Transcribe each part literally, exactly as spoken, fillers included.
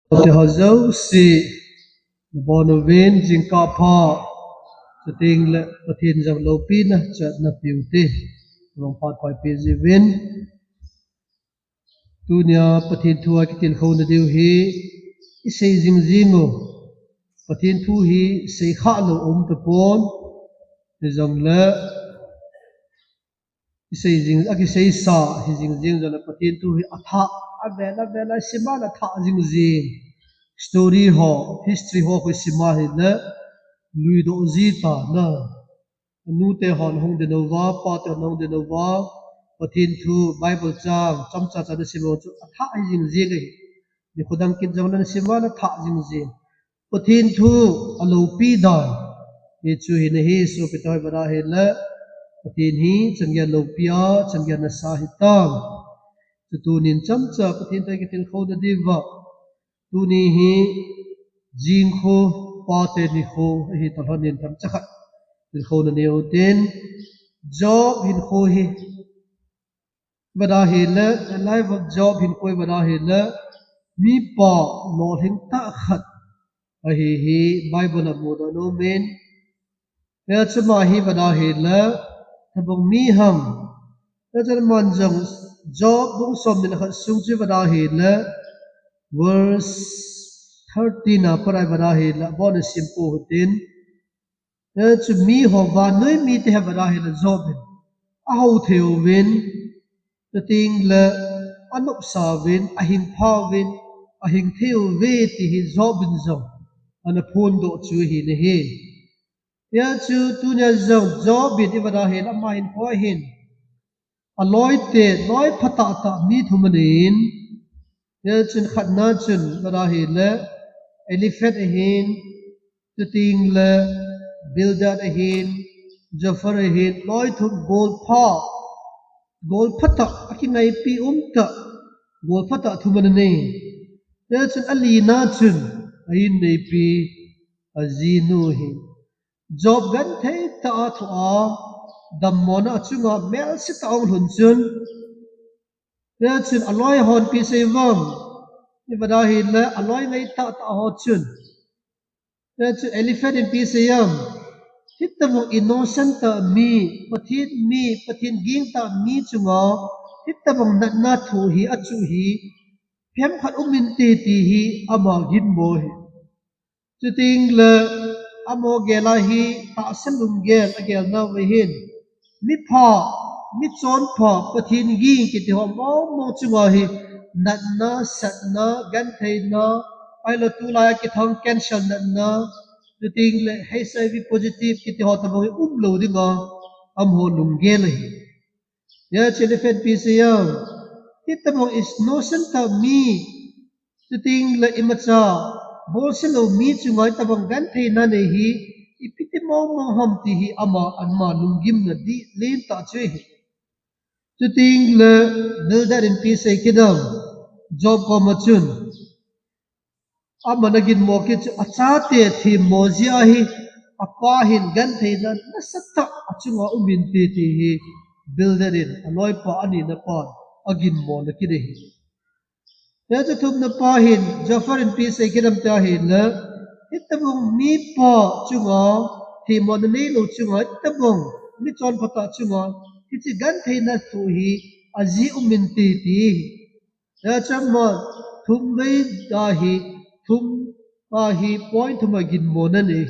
Te ho jouse, nabonchauvin jingkah pha, chuteng le Pathen jong loupina chatna piu te. Long phat phat pe jiuvin. Tunia Pathen thu a kitilkhouna diu hi, isei jing jing u. Pathen thu hi seikhah lou um tapon. Hijongle, isei jing, akiseisa hi jing jing jongle Pathen thu hi athah, avel avel a sima le athah jing jing. Story ho, history ho khu sima hile, luidoh ji ta na. Nute hon hung dinouva, pate hon hung dinouva, Pathen thu, Bible chang, chomcha cha nasim u chu athah hi jing jing ahi. Nikho dang kit jongle nasim uva athah jing jing. Pathen thu aloupi dan. Hichu hi nahi, sopi toh, iva da hile, Pathen hi chan gei loupi a, chan gei nasa hitam. Chu tunin chomcha Pathen toh kitilkhouna diuva. Tuni hi jing khu, pate nikho, ahi tah lhonin themcha khat tilkhouna neiu tin, Job hinkho hi iva da hile, the life of Job hinkho iva da hile, mipa lolhing tah khat ahi hi Bible a mudoh nomin. Hiche ama hi iva da hile, itobang mi ham. Hiche ama jong Job bung somni le khat sung chu iva da hile, verse thirteen a pat a iva da hile, abon a sim pou hitin. Hichu miho vannoi mite hi iva da hile Job in ahou thei uvin, chuteng le anopsa uvin, ahing pha uvin, ahing thei uve ti hi Job in jong ana phondoh chu ahi nahi. Hichu tunia jong Job in iva da hile ama hinkho a hin, aloite loi phatah tah mi thum anei in. Hichun khatna chun iva da hile, Eliphaz ahin, chuteng le Bildad ahin, Zophar ahin, loi thum golpha, golphatah, akingaipi umtah, golphatah thum anei. Hichun alina chun a-inneipi, ajinu hi. Job genthei tah a thoh a, dammona achunga melsetah a hung lhun chun, hichun aloi hon ipi asei uvem, iva da hile aloi ngaitah tah ho chun. Hichun Eliphaz in ipi asei em, hitobang innocent tah mi, Pathen mi, Pathen ging tah mi chunga hitobang natna thoh hi achuh hi, phem khat um inte ti hi ama ginmo ahi. Chuteng le amaho gel a hi tahsa lunggel agel nauva hin, mipha, michonpha, Pathen ging kiti ho mong mong chunga hi natna, satna, gentheina, ahilou tulai a kithang cancer natna, chuteng le H I V positive kiti ho tobang hi umlou dinga amaho lunggel ahi. Hiche Eliphaz in ipi asei em, hitobang innocent tah mi, chuteng le imacha bolse lou mi chunga hitobang gentheina nei hi, ipi ti mong mong ham ti hi ama, ama lunggimna dih lentah chu ahi. Chuteng le Bildad in ipi asei kit em, Job koma chun, aman aginmo kit chu achate themmo jeh a hi, apa hin gentheina nasatah achunga um inte ti hi Bildad in aloipa anina pan aginmona kit ahi. Hiche thumna pa hin Zophar in ipi asei kit em tia hile, hitobang mipa chunga themmona neilou chunga, hitobang michonpha tah chunga hiche gentheina thoh hi ajeh um inte ti hi. Hiche ama thumvei a hi, thum a hi point thum a ginmona anei.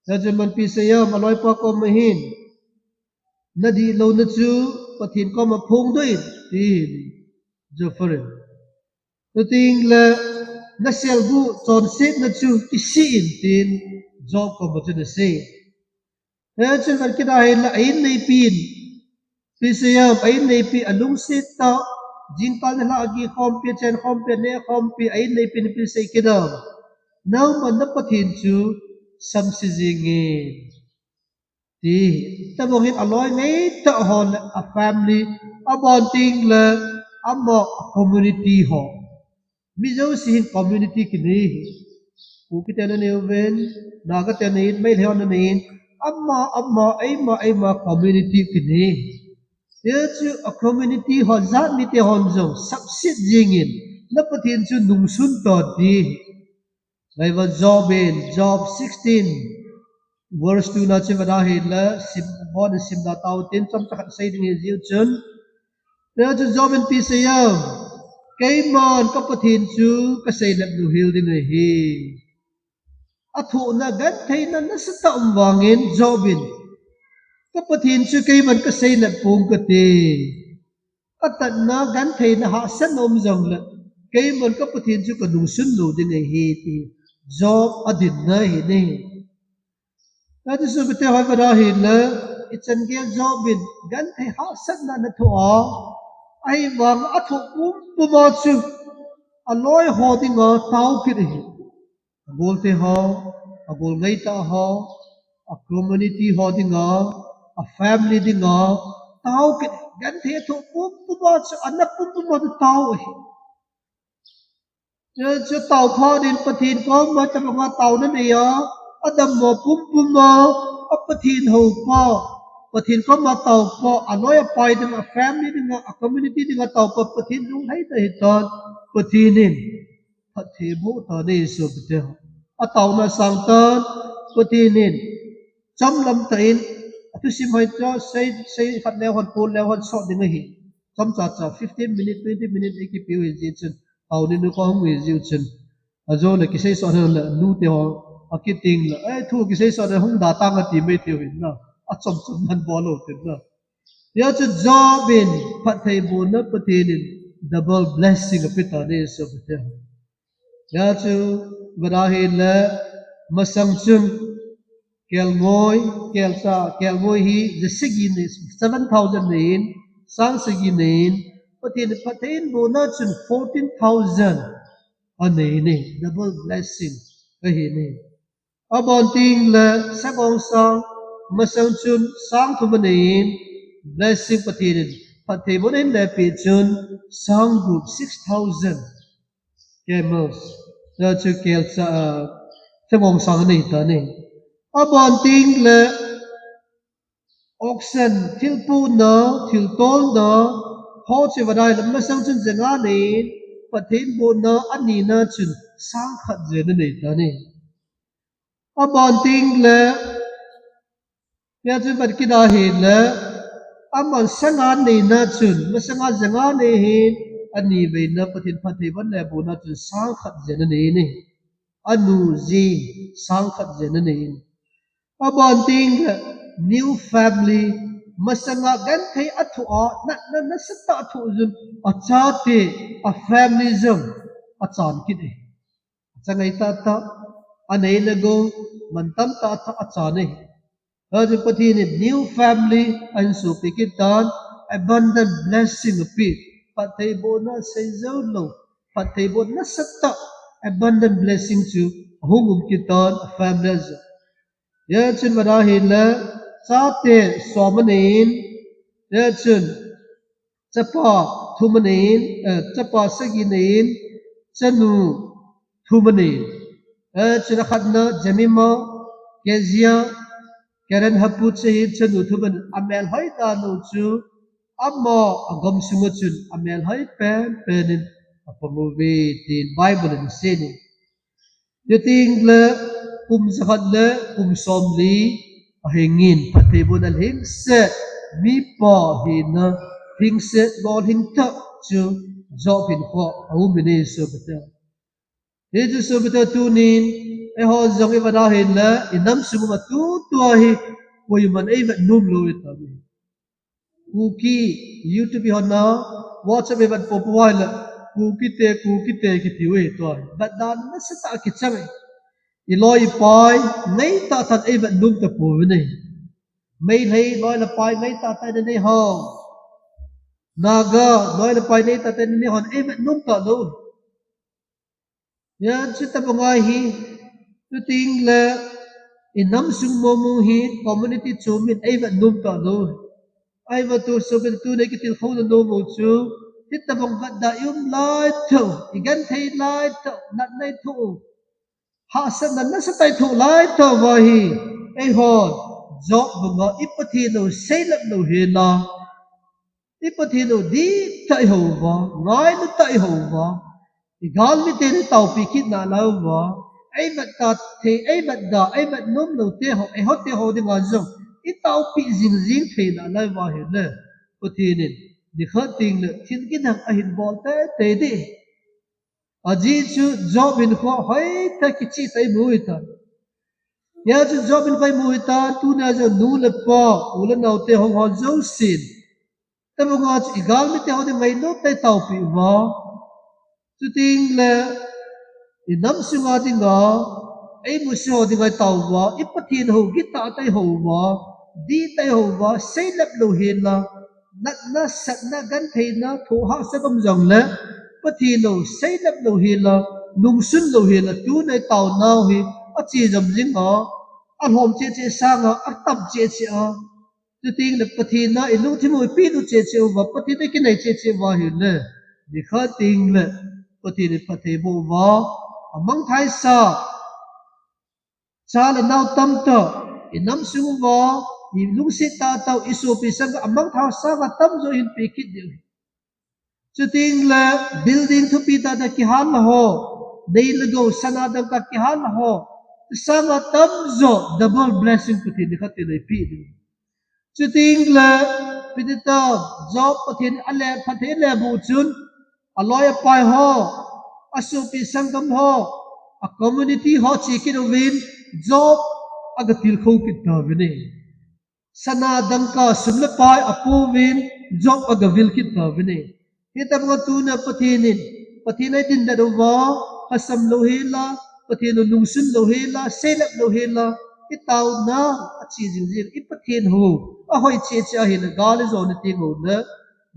Hiche aman ipi asei em, aloipa koma hin, nadihlouna chu Pathen koma phongdoh in, tin Zophar in. Chuteng le naselguh chonsetna chu kisih in tin Job koma chun asei. Hichun vet kit a hile a-inneipin ipi asei em, a-inneipi alungset tah, jingkah nilhah a kikhompi, achenkhompi, anehkhompi, a-inneipin ipi asei kit em, nangman na Pathen chu samse jing in, ti. Hitobang hin aloi ngaitah ho le a family, abon teng le ama community ho. Mi jouse hin community kinei hi. Kukite nanei uvin, Nagate nanei in, Meitei ho nanei in, ama, ama, eima, eima community kinei. Hichu a community ho jat mite hon jong sapset jing in, na Pathen chu nungsun ta ti. Lai va Job in, Job sixteen, verse two na chu va da hi le, sim, bon sim da tau tin, chom cha khat sei ding hi jiu chun. Tia chu Job in pi sei a, keiman ka Pathen chu ka sei lep nu hil ding ahi. A thohna gentheina nasa ta um vangin Job in, ka Pathen chu keiman ka sei lep pong ka ti. Ka tatna gentheina hahsatna um jong le, keiman ka Pathen chu ka nungsun lo ding ahi ti. Job a dinna hi ni. Ati su bete hoi va da hi le, i chan gel Job in genthei hahsatna na thoh a, ahi vang a thoh pum pum a chu, a loi ho dinga tao kit ahi. A golte ho, a gol ngai ta ho, a community ho dinga, a family dinga, tao kit, genthei a thoh pum pum a chu, a na pum pum a chu tao ahi. Chu, chu tao pha din Pathen koma tabanga taona nei a, a dammo pum pum a, a Pathen hou pa, Pathen koma tao pa, a loi a pai dinga, a family dinga, a community dinga tao pa, Pathen lunglhaina hi tan, Pathen in phatthei boh tan e, sopite ho. A taona sang tan, Pathen in chomlam tah in, a thusim hoi chu, sei, sei khat leu hon, kol leu hon sot ding ahi. Chomcha cha, fifteen minute, twenty minute i kipiu hi jeh chun, taona nu ka hung hi jiu chun. A jo le kisei sot le, nu te ho, a kiting le, ei, thu kisei sot le, hung da tang a ti mai tiu hin na. A chom chom man bol lo tin na. Hia chu Job in phattheibohna Pathen in double blessing a pe tan e, sopite ho. Hia chu va da hi le, masang chun kelngoi, kelcha, kelngoi hi ja sagi nei, seven thousand nei in, sang sagi nei in, Pathen in phattheibohna chun fourteen thousand a nei ni, double blessing ahi ni. A ban ting le, sang ong sang, masang chun sang thum a nei in, blessing Pathen in phattheibohna in le pe chun sang gup, six thousand camels. Hia chu kelcha, ah, sang ong sang a nei tan e. A ban ting le, oxen, thil puna, thil tolna, ho chu va da hi le, masang chun ja nga nei in, phattheibohna a nina chun sang khat jen a nei tan e. A ban ting le, hia chu va kida hi le, a man sang a neina chun, masang a ja nga nei hin, a ni veina Pathen phattheibohna le bohna chun sang khat jen a nei ni. A nu ji sang khat jen a nei in. A ban ting le, new family, masang a genthei a thoh a, natna nasa tah a thoh jun, a chate, a family jong a chan kit e. A cha ngai tah tah, a nei le gou, man tam tah tah a chan e. Hia chu Pathen in new family a hin sopi kit tan, abundant blessing a pe, phattheibohna sei jou lou, phattheibohna nasa tah, abundant blessing chu a hung um kit tan, a family a jong. Hia chun va da hi le, chate som a nei in, hia chun chapa thum a nei in, eh, chapa sagi nei in, chanu thum a nei in. Eh, chun a khatna Jemima, Kezia, Keren Happuch ahi, chanu thum a nei in, a melhoi dan u chu, ama a gam sunga chun a melhoi pen pen in a pang uve tin Bible in asei ni. Chuting le kum jakhat le kum somli a hingin phattheibohna lhingset, mipa hina lhingset, lolhing tah chu Job hinkhoa a um in e, sopite. Hichu sopite, tunin eiho jong i va da hi le, i nam sung uva tutua hi koiman ei vet nom lou i ta uve. Kuki, YouTube i hon a, WhatsApp i vet popo uva hi le, Kuki te, Kuki te kiti uve tua hi. Vet dan nasa tah a kichang e. I loi i pai ngai tah tah in ei vet nom ta pouve. Meitei loi le pai ngai tah tah in nei hon, Naga loi le pai ngai tah tah in nei hon ei vet nom ta lou. Hia chu tabang ahi, chuting le i nam sung momo hi community chom in ei vet nom ta lou. Ahivang tu sopite, tuni kitilkhouna nom u chu, hitabang vet da i um lai thou, i genthei lai thou, natna i thoh u, hahsatna nasa tah i thoh lai thou uva hi, eihon Job banga i Pathen u seilet lou hela, i Pathen u dihtah i hou uva, ngailutah i hou uva, igalmi ten itaopi kit nalai uva, eivet ta thei, eivet da, eivet nom lou te ho, eiho te ho dinga jong itaopi jing jing thei nalai uva ahile, Pathen in nikhat tengle thil kidang ahin bol teitei ding. Ajeh chu Job hinkho hoitah kicheh tah imu hitan. Hijeh chun Job hinkho imu hitan, tunia jong nu le pa, u le nao te ho, ho jousen, tobanga chu igalmi te ho dinga ngainom tah a itaopi uva, chutengle inam sunga dinga, eimuseh ho dinga itao uva, i Pathen ho, gitah tah a ihou uva, dihtah a ihou uva, seilep lou hela, natna, satna, gentheina, thohhahsa gam jongle, Pathen ho seilep lou hela, lungsun lou hela, tunia itaonau hi ache jom jinga, alhom cheh cheh sanga atam cheh cheh a, chutengle Pathen a ilungthim u ipeh u cheh cheh uva, Pathen a ikinai cheh cheh uva ahile, nikhat tengle Pathen in phatthei boh uva, amangthaisa cha le nao tamtah, inam sung uva, ilungset tahtah u, isopi sanggam, amangthah sanga tamjo ahin pe kit diu ahi. Chutengle building thupi tahtah kihal ho, nei le gou, sana dangka kihal ho, sanga tamjo double blessing Pathen in nikhat tengle eipeh diu. Chutengle, ipi ti ta, Job Pathen in ale, phatthei aleboh chun, aloi apai ho, asopi sanggam ho, a community ho che kit uvin, Job aga tilkhou kit tauvin ahi. Sana dangka sum le pai apouvin, Job aga vil kit tauvin ahi. Hitobanga tunia Pathen in, Pathen a idindet uva, lhasam lou hela, Pathen u lungsun lou hela, seilep lou hela, itaonau ache jing jing, i Pathen ho ahoi cheh cheh ahile, gal ijo ni tengule,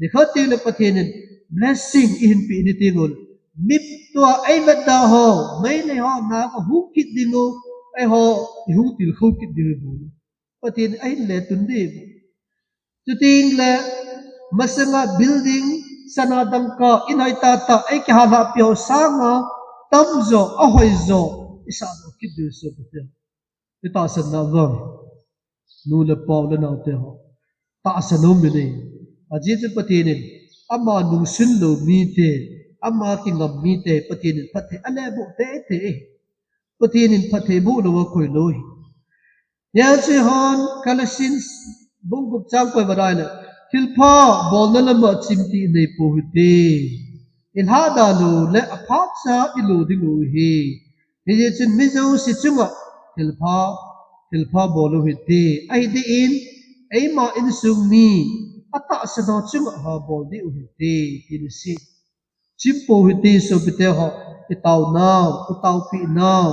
nikhat tengle Pathen in blessing eihin peh ni tengule, mi tua eivet da ho, meilhei ho, nao ahung kit dingu, eiho ihung tilkhou kit diu ahi bou. Pathen in ahin letun ding. Chutengle, masanga building, sana dangka, in hoi tahtah, eikihal lhahpi ho sanga tamjo, ahoijo isahdoh kit diu ahi, sopite. Itahsanna vang, nu le pa, u le nao te ho, tahsan um in ahi. Ajeh chu Pathen in ama lungsun lou mite, ama kingam mite Pathen in phatthei aleboh teitei ahi. Pathen in phatthei boh louva koi lou ahi. Hijeh chun Galatians bung gup chang ko ivet a ahile, thilpha bolna lama chimtih neipou hite. Ilhahda lou le aphatcha ilo dingu ahi. Hijeh chun mi jouse chunga thilpha, thilpha bol u hite. Ahideh in, eima insung mi atahsa ho chunga ha bol diu hite, tin asei. Chimpou hite, sopite ho, itaonau, itaopihnau,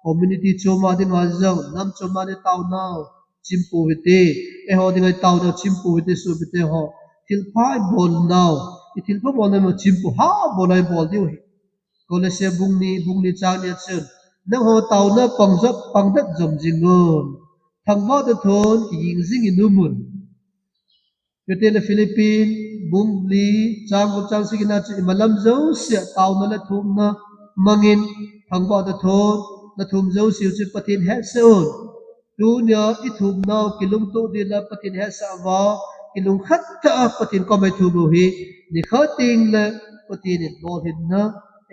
community choma dinga jong, nam choma itaonau chimpou hite. Eiho dinga itaonau chimpou hite, sopite ho. Thilpha ibolnau, ithilpha bolnau chimpou ha bol a ibol diu ahi. Colosse bung ni, bung ni chang ni a chun, nangho taona pangdet, pangdet jom jingun, thangvah toh thon kiging jingin umun. Chutengle Philippi bung li chang gup chang sagi na chu imalam jousea taona le thumna mangin thangvah toh thon nathum jouseu chu Pathen hetsah un. Tunia ithumnau kilungtoh ding le Pathen hetsah uva, kilungkhat tah a Pathen koma ithum u hi, nikhat tengle Pathen in lolhinna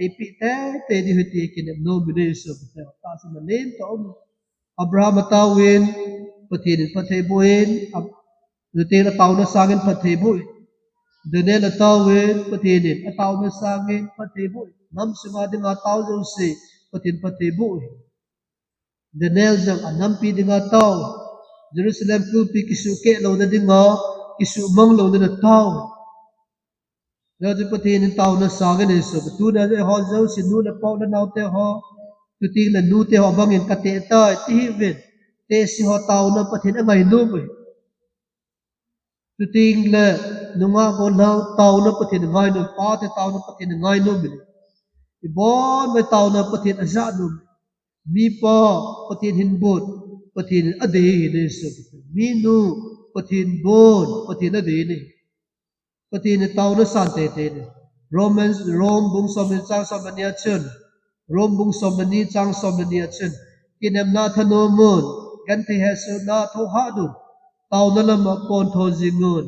eipeh teitei ding ahi ti kinepnom in ahi, sopite. Tahsanna len tah um. Abraham ataovin, Pathen in phatthei boh in, Ab-, chutengle ataona sangin phatthei boh in. Daniel ataovin, Pathen in ataona sangin phatthei boh in. Nam sunga dinga tao jouse, Pathen phatthei boh in. Daniel jong anampi dinga tao, Jerusalem kulpi kisuhkeh louna dinga, kisuhmang louna dinga tao. Hijeh chun Pathen in taona sangin ahi, sopite. Tunia eiho jouse, nu le pa, u le nao te ho, chutengle nu te ho bangin kateh tai, ti hih uvin. Tehse ho taona Pathen angainom u ahi. Chutengle nungah gollhang taona Pathen angainom, pate taona Pathen angainom u ahi. Ibonchauva taona Pathen ajahnom u ahi. Mipa Pathen hinbon, Pathen in adei ahi, sopite. Minu Pathen bon, Pathen adei ahi. Pathen in taona san teitei in ahi. Romans, Rome bung som le ni chang som le ni a chun, Rome bung som le ni chang som le ni a chun, kinepna thanom un, genthei hetsahna thohhat un, taona lama pontho jingun.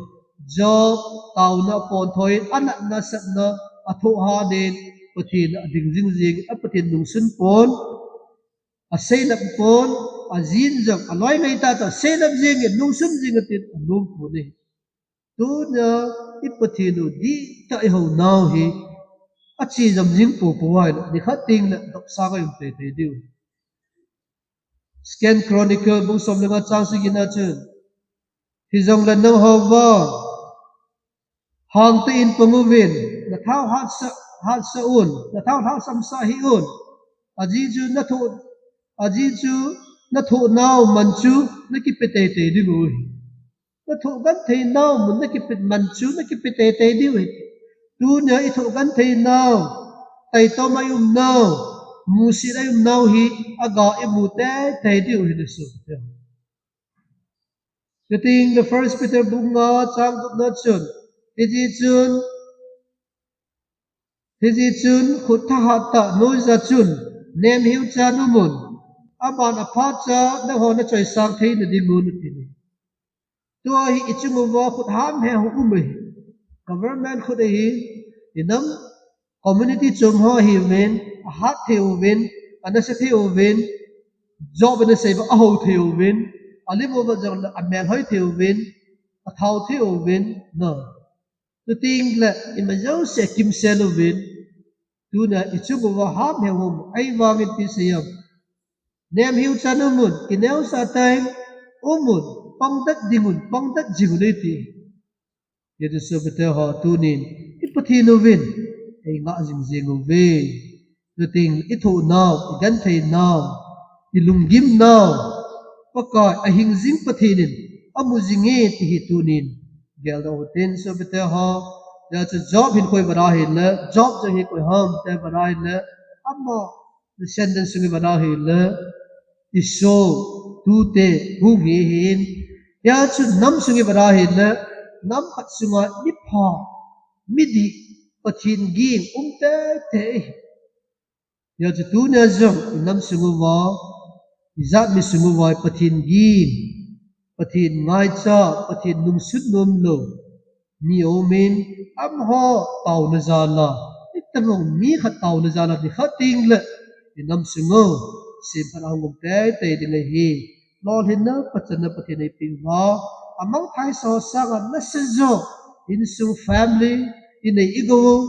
Job taona pontho in, anatna satna athohhat in, Pathen ading jing jing, a Pathen nungsun pon, aseilap pon, ajin jong aloi ngai tah tah seilap jing in nungsun jing atin alum pon ahi. Tunia i Pathen u dihtah i hou nau hi ache jam jing popo ahile, nikhat teng le dopsang a i um teitei diu. Second Chronicle bung som le nga chang sagi na chun, hijongle nangho vang hangtah in pang uvin, nathao hatsa, hatsa un, nathao lhahsamsah hih un. Ajeh chu nathoh, ajeh chu nathoh nau man chu nakipe teitei ding u ahi. Nathoh genthei nau mun nakipe man chu nakipe teitei diu ahi. Tunia i thoh genthei nau, taitom a i um nau, musit a i um nau hi aga i mu teitei diu ahi, na sopite. Chuteng le First Peter bung nga chang gup na chun, hiti chun, hiti chun khut thahat tah noija chun nemhiu chan umun, aban aphat cha nangho nachoisang theina dingun, ati. Tua hi i chung uva khut ham he ho um ahi. Government khut ahi, i nam community chom ho ahiuvin, ahat thei uvin, anasa thei uvin, job anasei uva ahou thei uvin, alim uva jongle amel hoi thei uvin, athao thei uvin, na. Chuteng le ima jouse akimsel uvin. Tunia i chung uva ham he ho um, ahivangin ti sei am, nemhiu chan umun, kineosah tah in umun, pangdet dingun, pangdet jingun, eiti. Hiti sopite ho, tunin i Pathen uvin eingah jing jing uve. Chuteng i thoh nau, i genthei nau, i lunggim nau, Pakai ahing jing Pathen in amu jing e ti hi tunin geldoh u hitin, sopite ho. Hijeh chun Job hin koi vara hile, Job jong hi koi ham ti vara hile, ama descendant sung i vara hile, i sou, tute, hung hi ahin. Hijeh chun nam sung i vara hile, nam khat sunga mipha, midih, Pathen ging um teitei ahi. Hijeh chun tunia jong i nam sung uva, i jat mi sung uva Pathen ging, Pathen ngaicha, Pathen nungsun nom lou mi aumin, amaho taona jal a, itobang mi khat taona jal a nikhat teng le i nam sung u semphat a hung um teitei ding ahi. Lolhinna, pachatna Pathen in eipeh uva, amangthah sa ho sanga nasa jo, insung family, inei igou,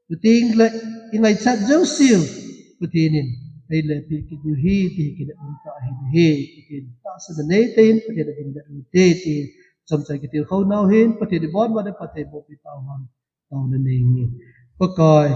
chuteng le i ngaichat jouseu Pathen in eilepeh kit diu ahi ti hi kile um tah ahi. Pathen tahsanna neitah in Pathen in ahin vet u hite ti chomcha kitilkhou nau hin, Pathen in abon'a phattheiboh peh tauhen. Taona nei inge. Pakai